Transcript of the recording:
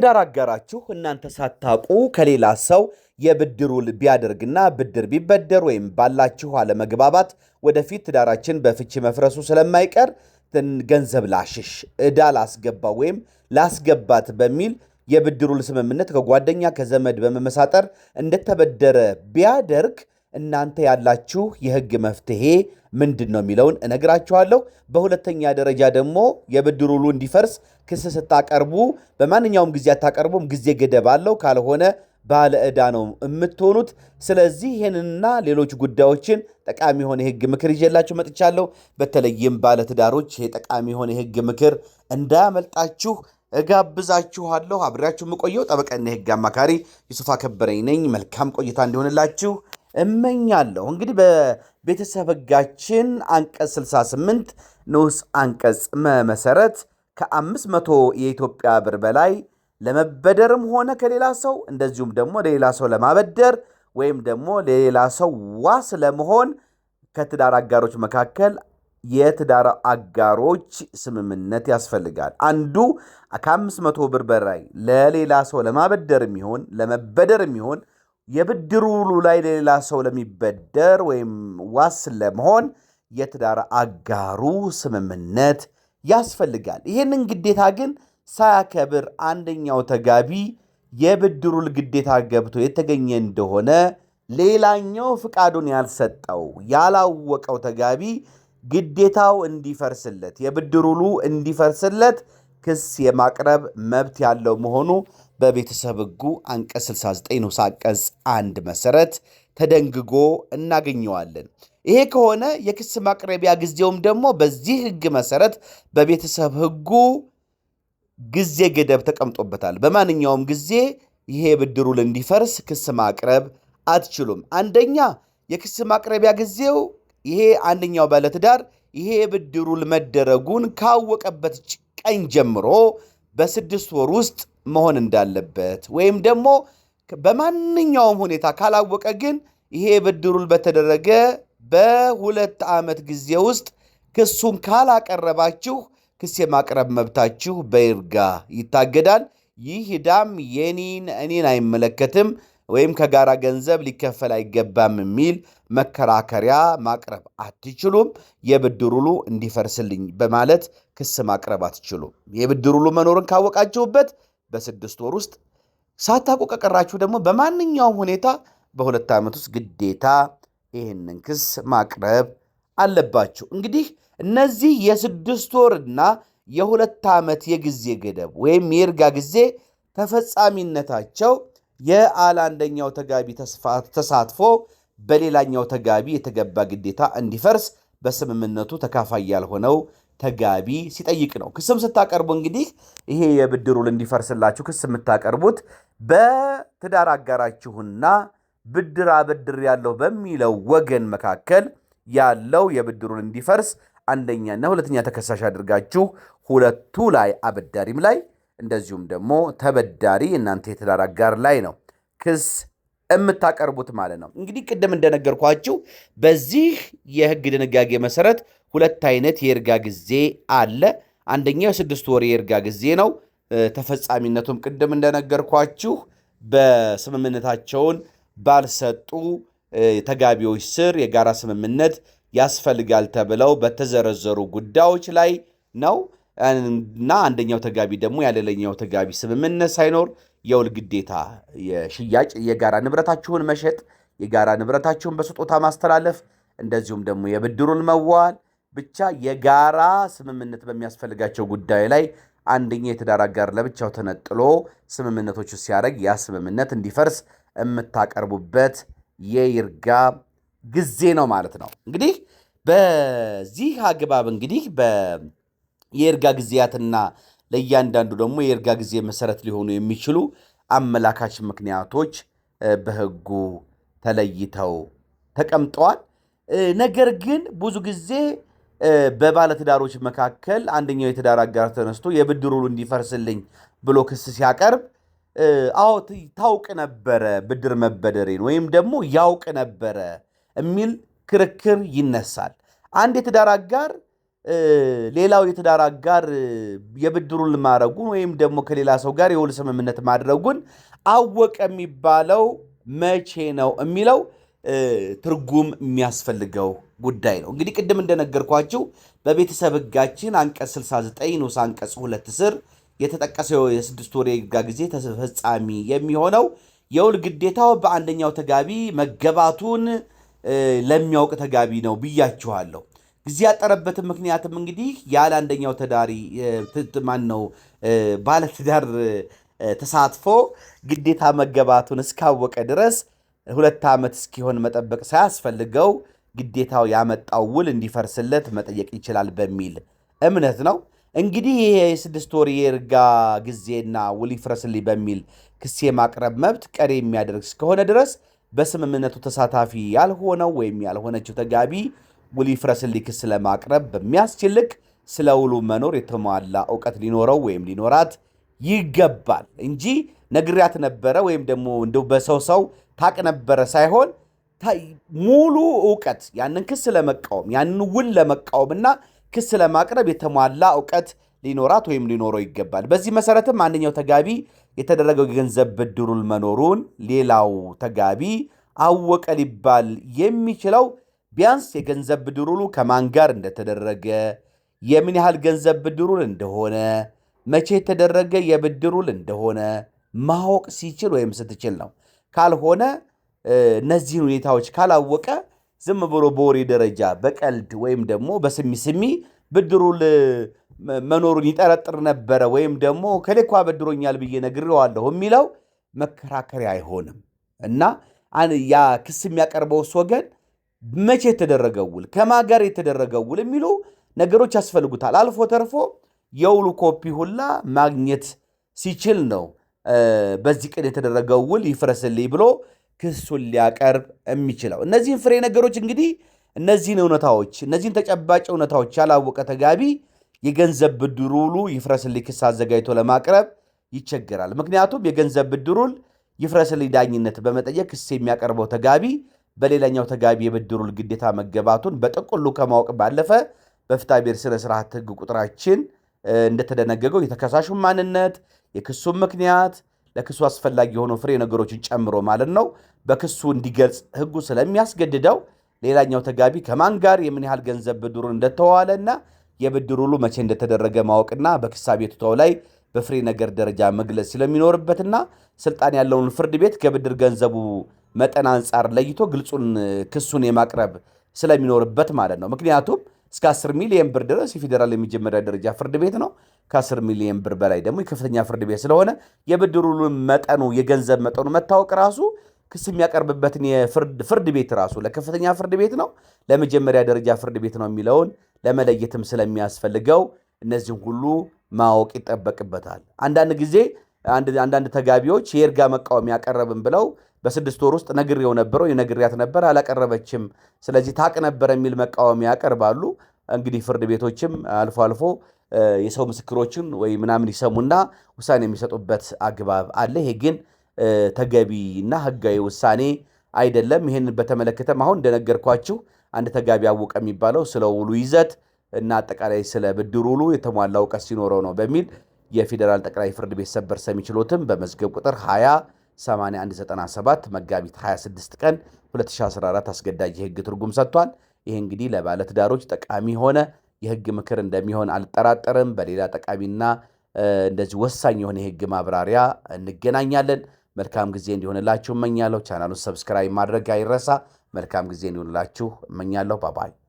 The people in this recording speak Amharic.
ትዳር አጋራችሁ እናንተ ሳታውቁ ከሌላ ሰው የብድር ውል ቢያደርግና ብድር ቢበደር ወይም ባላችሁ አለመግባባት ወደፊት ትዳራችን በፍቺ መፍረሱ ስለማይቀር ገንዘብ ላሽሽ፣ ዕዳ ላስገባ ወይም ላስገባት በሚል የብድር ውል ስምምነት ከጓደኛ ከዘመድ በመመሳጠር እንደተበደረ ቢያደርግ እናንተ ያላችሁ የሕግ መፍትሄ ምንድን ነው የሚለውን እነግራችኋለሁ። በሁለተኛ ደረጃ ደግሞ የብድር ውሉ እንዲፈርስ ክስ ስታቀርቡ በማንኛውም ጊዜ አታቀርቡም፣ ጊዜ ገደብ አለው። ካልሆነ ባለ ዕዳ ነው የምትሆኑት። ስለዚህ ይህንንና ሌሎች ጉዳዮችን ጠቃሚ የሆነ የሕግ ምክር ይዤላችሁ መጥቻለሁ። በተለይም ባለትዳሮች ይሄ ጠቃሚ የሆነ የሕግ ምክር እንዳያመልጣችሁ እጋብዛችኋለሁ። አብሬያችሁ የምቆየው ጠበቃና የሕግ አማካሪ ዩሱፍ አከበረኝ ነኝ። መልካም ቆይታ እንዲሆንላችሁ እመኛለሁ። እንግዲህ በቤተሰብ ሕጋችን አንቀጽ 68 ንዑስ አንቀጽ መሰረት ከ500 የኢትዮጵያ ብር በላይ ለመበደርም ሆነ ከሌላ ሰው እንደዚሁም ደግሞ ለሌላ ሰው ለማበደር ወይም ደግሞ ለሌላ ሰው ዋስ ለመሆን ከትዳር አጋሮች መካከል የትዳር አጋሮች ስምምነት ያስፈልጋል። አንዱ ከ500 ብር በላይ ለሌላ ሰው ለማበደር የሚሆን ለመበደር የሚሆን የብድር ውሉ ላይ ለሌላ ሰው ለሚበደር ወይም ዋስ ለመሆን የትዳር አጋሩ ስምምነት ያስፈልጋል። ይህንን ግዴታ ግን ሳያከብር አንደኛው ተጋቢ የብድር ውል ግዴታ ገብቶ የተገኘ እንደሆነ ሌላኛው ፍቃዱን ያልሰጠው ያላወቀው ተጋቢ ግዴታው እንዲፈርስለት የብድር ውሉ እንዲፈርስለት ክስ የማቅረብ መብት ያለው መሆኑ በቤተሰብ ሕጉ አንቀጽ 69 ንዑስ አንቀጽ 1 መሰረት ተደንግጎ እናገኘዋለን። ይሄ ከሆነ የክስ ማቅረቢያ ጊዜውም ደግሞ በዚህ ሕግ መሰረት በቤተሰብ ሕጉ ጊዜ ገደብ ተቀምጦበታል። በማንኛውም ጊዜ ይሄ የብድር ውል እንዲፈርስ ክስ ማቅረብ አትችሉም። አንደኛ የክስ ማቅረቢያ ጊዜው ይሄ አንደኛው ባለትዳር ይሄ የብድር ውል መደረጉን ካወቀበት ቀን ጀምሮ በ6 ወር ውስጥ መሆን እንዳለበት ወይም ደግሞ በማንኛውም ሁኔታ ካላወቀ ግን ይሄ የብድር ውል በተደረገ በ2 ዓመት ጊዜ ውስጥ ክሱን ካላቀረባችሁ ክስ የማቅረብ መብታችሁ በይርጋ ይታገዳል። ይህ ዕዳም የኔን እኔን አይመለከትም ወይም ከጋራ ገንዘብ ሊከፈል አይገባም የሚል መከራከሪያ ማቅረብ አትችሉም። የብድር ውሉ እንዲፈርስልኝ በማለት ክስ ማቅረብ አትችሉም። የብድር ውሉ መኖርን ካወቃችሁበት በ6 ወር ውስጥ፣ ሳታውቁ ከቀራችሁ ደግሞ በማንኛውም ሁኔታ በ2 ዓመት ውስጥ ግዴታ ይህንን ክስ ማቅረብ አለባችሁ። እንግዲህ እነዚህ የ6 ወርና የ2 ዓመት የጊዜ ገደብ ወይም የይርጋ ጊዜ ተፈጻሚነታቸው የአለ አንደኛው ተጋቢ ተሳትፎ በሌላኛው ተጋቢ የተገባ ግዴታ እንዲፈርስ በስምምነቱ ተካፋይ ያልሆነው ተጋቢ ሲጠይቅ ነው። ክስም ስታቀርቡ እንግዲህ ይሄ የብድር ውል እንዲፈርስላችሁ ክስ የምታቀርቡት በትዳር አጋራችሁና ብድር አበድር ያለው በሚለው ወገን መካከል ያለው የብድር ውል እንዲፈርስ አንደኛና ሁለተኛ ተከሳሽ አድርጋችሁ ሁለቱ ላይ አበዳሪም ላይ እንደዚሁም ደግሞ ተበዳሪ እናንተ የትዳር አጋር ላይ ነው ክስ የምታቀርቡት ማለት ነው። እንግዲህ ቅድም እንደነገርኳችሁ በዚህ የሕግ ድንጋጌ መሰረት ሁለት አይነት የይርጋ ጊዜ አለ። አንደኛው የ6 ወር የይርጋ ጊዜ ነው። ተፈጻሚነቱም ቅድም እንደነገርኳችሁ በስምምነታቸውን ባልሰጡ ተጋቢዎች ስር የጋራ ስምምነት ያስፈልጋል ተብለው በተዘረዘሩ ጉዳዮች ላይ ነው እና አንደኛው ተጋቢ ደግሞ ያለሌላኛው ተጋቢ ስምምነት ሳይኖር የውል ግዴታ የሽያጭ የጋራ ንብረታችሁን መሸጥ፣ የጋራ ንብረታችሁን በስጦታ ማስተላለፍ፣ እንደዚሁም ደግሞ የብድሩን መዋል ብቻ የጋራ ስምምነት በሚያስፈልጋቸው ጉዳይ ላይ አንደኛው የትዳር አጋር ለብቻው ተነጥሎ ስምምነቶቹ ሲያደርግ ያ ስምምነት እንዲፈርስ የምታቀርቡበት የይርጋ ጊዜ ነው ማለት ነው። እንግዲህ በዚህ አግባብ እንግዲህ የይርጋ ጊዜያትና ለእያንዳንዱ ደግሞ የይርጋ ጊዜ መሰረት ሊሆኑ የሚችሉ አመላካች ምክንያቶች በሕጉ ተለይተው ተቀምጠዋል። ነገር ግን ብዙ ጊዜ በባለትዳሮች መካከል አንደኛው የትዳር አጋር ተነስቶ የብድር ውሉ እንዲፈርስልኝ ብሎ ክስ ሲያቀርብ አዎ ታውቅ ነበረ ብድር መበደሬን ወይም ደግሞ ያውቅ ነበረ የሚል ክርክር ይነሳል። አንድ የትዳር አጋር ሌላው የትዳር አጋር የብድር ውል ማድረጉን ወይም ደግሞ ከሌላ ሰው ጋር የውል ስምምነት ማድረጉን አወቀ የሚባለው መቼ ነው የሚለው ትርጉም የሚያስፈልገው ጉዳይ ነው። እንግዲህ ቅድም እንደነገርኳችሁ በቤተሰብ ሕጋችን አንቀጽ 69 ንዑስ አንቀጽ 2 ስር የተጠቀሰው የ6 ወር የይርጋ ጊዜ ተፈጻሚ የሚሆነው የውል ግዴታው በአንደኛው ተጋቢ መገባቱን ለሚያውቅ ተጋቢ ነው ብያችኋለሁ። ጊዜ ያጠረበትን ምክንያትም እንግዲህ ያለ አንደኛው ተዳሪ ማን ነው ባለትዳር ተሳትፎ ግዴታ መገባቱን እስካወቀ ድረስ 2 ዓመት እስኪሆን መጠበቅ ሳያስፈልገው ግዴታው ያመጣው ውል እንዲፈርስለት መጠየቅ ይችላል በሚል እምነት ነው። እንግዲህ ይሄ የ6 ወር የይርጋ ጊዜና ውል ይፍረስልኝ በሚል ክስ የማቅረብ መብት ቀሪ የሚያደርግ እስከሆነ ድረስ በስምምነቱ ተሳታፊ ያልሆነው ወይም ያልሆነችው ተጋቢ ውል ይፍረስልኝ ክስ ለማቅረብ በሚያስችል ልክ ስለ ውሉ መኖር የተሟላ እውቀት ሊኖረው ወይም ሊኖራት ይገባል እንጂ ነግሪያት ነበረ ወይም ደግሞ እንደው በሰው ሰው ታቅ ነበረ ሳይሆን ሙሉ እውቀት ያንን ክስ ለመቃወም፣ ያንን ውል ለመቃወምና ክስ ለማቅረብ የተሟላ እውቀት ሊኖራት ወይም ሊኖረው ይገባል። በዚህ መሰረትም አንደኛው ተጋቢ የተደረገው የገንዘብ ብድር ውል መኖሩን ሌላው ተጋቢ አወቀ ሊባል የሚችለው ቢያንስ የገንዘብ ብድር ውሉ ከማን ጋር እንደተደረገ፣ የምን ያህል ገንዘብ ብድር ውል እንደሆነ፣ መቼ የተደረገ የብድር ውል እንደሆነ ማወቅ ሲችል ወይም ስትችል ነው። ካልሆነ እነዚህን ሁኔታዎች ካላወቀ ዝም ብሎ በወሬ ደረጃ በቀልድ ወይም ደግሞ በስሚ ስሚ ብድር ውል መኖሩን ይጠረጥር ነበረ ወይም ደግሞ ከሌኳ በድሮኛል ብዬ ነግሬዋለሁ የሚለው መከራከሪያ አይሆንም እና ያ ክስ የሚያቀርበው ወገን መቼ የተደረገው ውል፣ ከማን ጋር የተደረገው ውል የሚሉ ነገሮች ያስፈልጉታል። አልፎ ተርፎ የውሉ ኮፒ ሁላ ማግኘት ሲችል ነው በዚህ ቀን የተደረገው ውል ይፍረስልኝ ብሎ ክሱን ሊያቀርብ የሚችለው። እነዚህን ፍሬ ነገሮች እንግዲህ እነዚህን እውነታዎች፣ እነዚህን ተጨባጭ እውነታዎች ያላወቀ ተጋቢ የገንዘብ ብድር ውሉ ይፍረስልኝ ክስ አዘጋጅቶ ለማቅረብ ይቸገራል። ምክንያቱም የገንዘብ ብድር ውል ይፍረስልኝ ዳኝነት በመጠየቅ ክስ የሚያቀርበው ተጋቢ በሌላኛው ተጋቢ የብድር ውል ግዴታ መገባቱን በጥቅሉ ከማወቅ ባለፈ በፍትሐ ብሔር ሥነ ሥርዓት ሕግ ቁጥራችን እንደተደነገገው የተከሳሹን ማንነት፣ የክሱን ምክንያት፣ ለክሱ አስፈላጊ የሆኑ ፍሬ ነገሮችን ጨምሮ ማለት ነው በክሱ እንዲገልጽ ሕጉ ስለሚያስገድደው ሌላኛው ተጋቢ ከማን ጋር የምን ያህል ገንዘብ ብድሩን እንደተዋዋለና የብድር ውሉ መቼ እንደተደረገ ማወቅና በክስ አቤቱታው ላይ በፍሬ ነገር ደረጃ መግለጽ ስለሚኖርበትና ስልጣን ያለውን ፍርድ ቤት ከብድር ገንዘቡ መጠን አንጻር ለይቶ ግልጹን ክሱን የማቅረብ ስለሚኖርበት ማለት ነው። ምክንያቱም እስከ 10 ሚሊዮን ብር ድረስ የፌዴራል የመጀመሪያ ደረጃ ፍርድ ቤት ነው። ከ10 ሚሊዮን ብር በላይ ደግሞ የከፍተኛ ፍርድ ቤት ስለሆነ የብድር ውሉ መጠኑ የገንዘብ መጠኑ መታወቅ ራሱ ክስ የሚያቀርብበትን የፍርድ ቤት ራሱ ለከፍተኛ ፍርድ ቤት ነው፣ ለመጀመሪያ ደረጃ ፍርድ ቤት ነው የሚለውን ለመለየትም ስለሚያስፈልገው እነዚህን ሁሉ ማወቅ ይጠበቅበታል። አንዳንድ ጊዜ አንዳንድ ተጋቢዎች የይርጋ መቃወሚያ ያቀረብን ብለው በ6 ወር ውስጥ ነግሬው ነበር ወይ ነግሬያት ነበር አላቀረበችም፣ ስለዚህ ታቅ ነበር የሚል መቃወሚያ ያቀርባሉ። እንግዲህ ፍርድ ቤቶችም አልፎ አልፎ የሰው ምስክሮችን ወይ ምናምን ይሰሙና ውሳኔ የሚሰጡበት አግባብ አለ። ይሄ ግን ተገቢና ሕጋዊ ውሳኔ አይደለም። ይህንን በተመለከተም አሁን እንደነገርኳችሁ አንድ ተጋቢ አወቀ የሚባለው ስለ ውሉ ይዘት እና አጠቃላይ ስለ ብድር ውሉ የተሟላ እውቀት ሲኖረው ነው በሚል የፌዴራል ጠቅላይ ፍርድ ቤት ሰበር ሰሚ ችሎትም በመዝገብ ቁጥር 20 8197 መጋቢት 26 ቀን 2014 አስገዳጅ የህግ ትርጉም ሰጥቷል። ይህ እንግዲህ ለባለትዳሮች ጠቃሚ የሆነ የህግ ምክር እንደሚሆን አልጠራጠርም። በሌላ ጠቃሚና እንደዚህ ወሳኝ የሆነ የህግ ማብራሪያ እንገናኛለን። መልካም ጊዜ እንዲሆንላችሁ እመኛለሁ። ቻናሉን subscribe ማድረግ አይረሳ። መልካም ጊዜ እንዲሆንላችሁ እመኛለሁ። Bye bye።